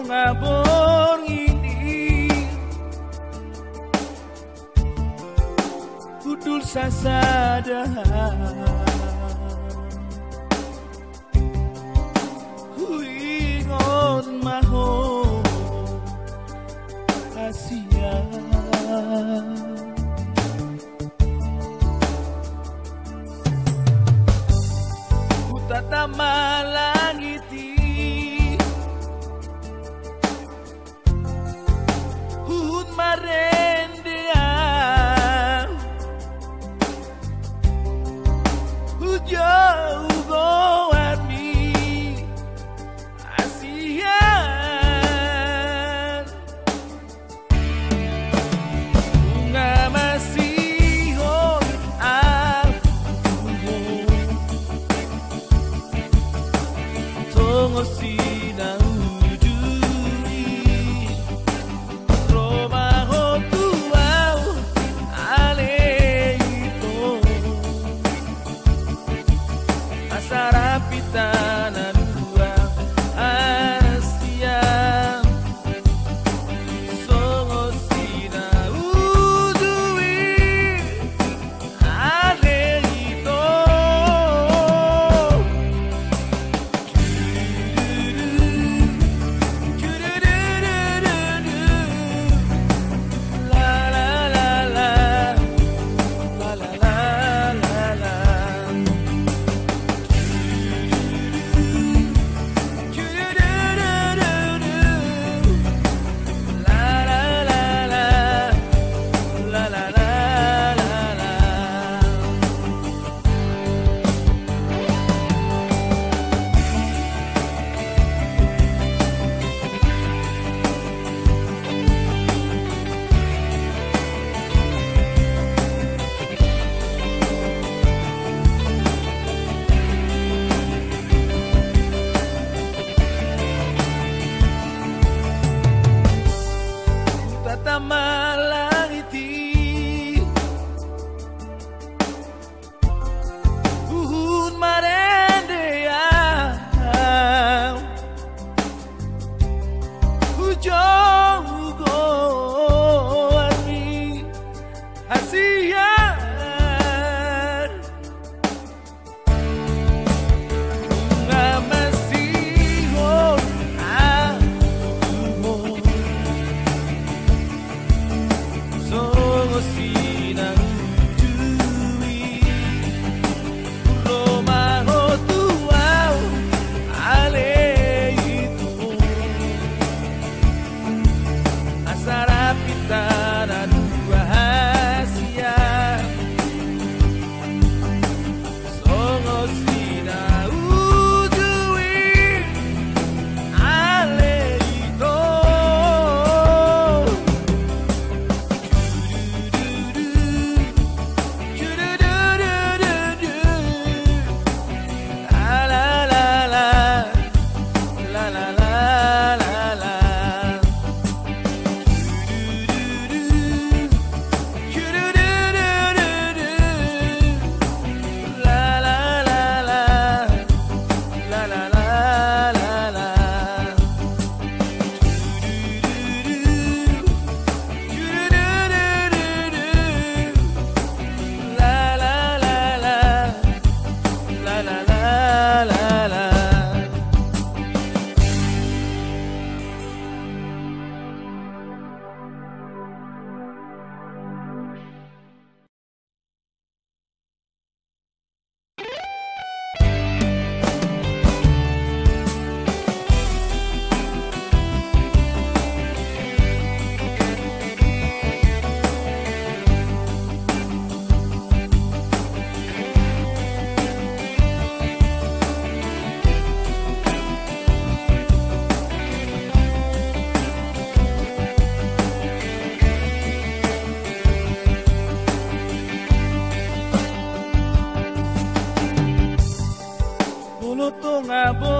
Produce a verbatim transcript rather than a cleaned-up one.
Paborngin i hundul sasada. Huingot ma ho hasian. Hutata ma langit i huhut marende au, hujou goarmi hasian. Nunga masihol ahu songon sinaujui. Ro ma ho tu au ale ito. Asa rap hita na dua hasian songon sinaujui. Ale ito. Hutata ma langit i huhut marende au, hujou goarmi hasian. Nunga masihol ahu songon sinaujui. Ro ma ho tu au ale ito. Asa rap hita na dua hasian songon sinaujui. Ale ito. Molo tonga bo